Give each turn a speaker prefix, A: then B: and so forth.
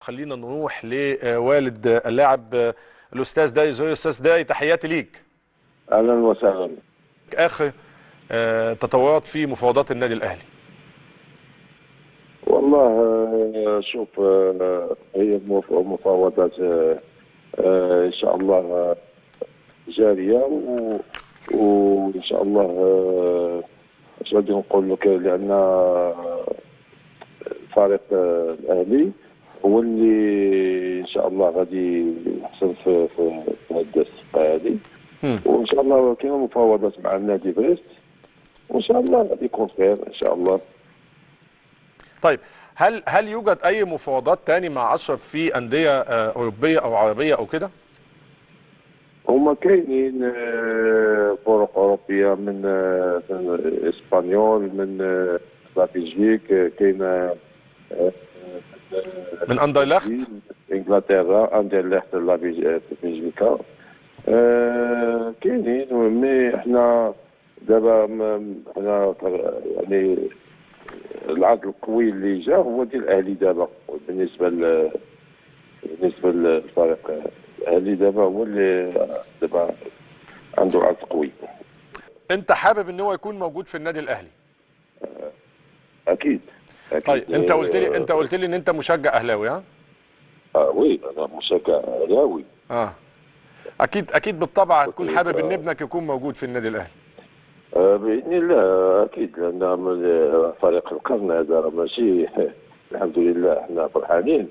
A: خلينا نروح لوالد اللاعب الاستاذ داي زوي. استاذ داي، تحياتي ليك.
B: اهلا وسهلا.
A: اخر تطورات في مفاوضات النادي الاهلي.
B: والله شوف، هي مفاوضات ان شاء الله جارية وان شاء الله اش غادي نقول لك، لان الفريق الاهلي هو اللي ان شاء الله غادي يحسن في هذه الصفقة هذه، وان شاء الله كاين مفاوضات مع النادي بريست، وان شاء الله غادي يكون خير ان شاء الله.
A: طيب، هل يوجد اي مفاوضات تاني مع اشرف في اندية اوروبية او عربية او كده؟
B: هما كاينين فرق اوروبية من اسبانيول، من بلجيك، كاين
A: من اندرلخت،
B: انجلترا، اندرلخت، بلجيكا، كاينين. mais حنا دابا حنا يعني العرض القوي اللي جا هو ديال الاهلي دابا. بالنسبة للفريق الاهلي دابا هو اللي دابا عنده عرض قوي.
A: انت حابب ان هو يكون موجود في النادي الاهلي؟
B: اكيد. أكيد.
A: طيب، انت قلت لي ان انت مشجع اهلاوي، ها؟
B: اه oui، انا مشجع اهلاوي.
A: اه اكيد اكيد، بالطبع هتكون حابب ان ابنك يكون موجود في النادي الاهلي.
B: باذن الله اكيد، لان فريق القرن هذا ماشي، الحمد لله احنا فرحانين.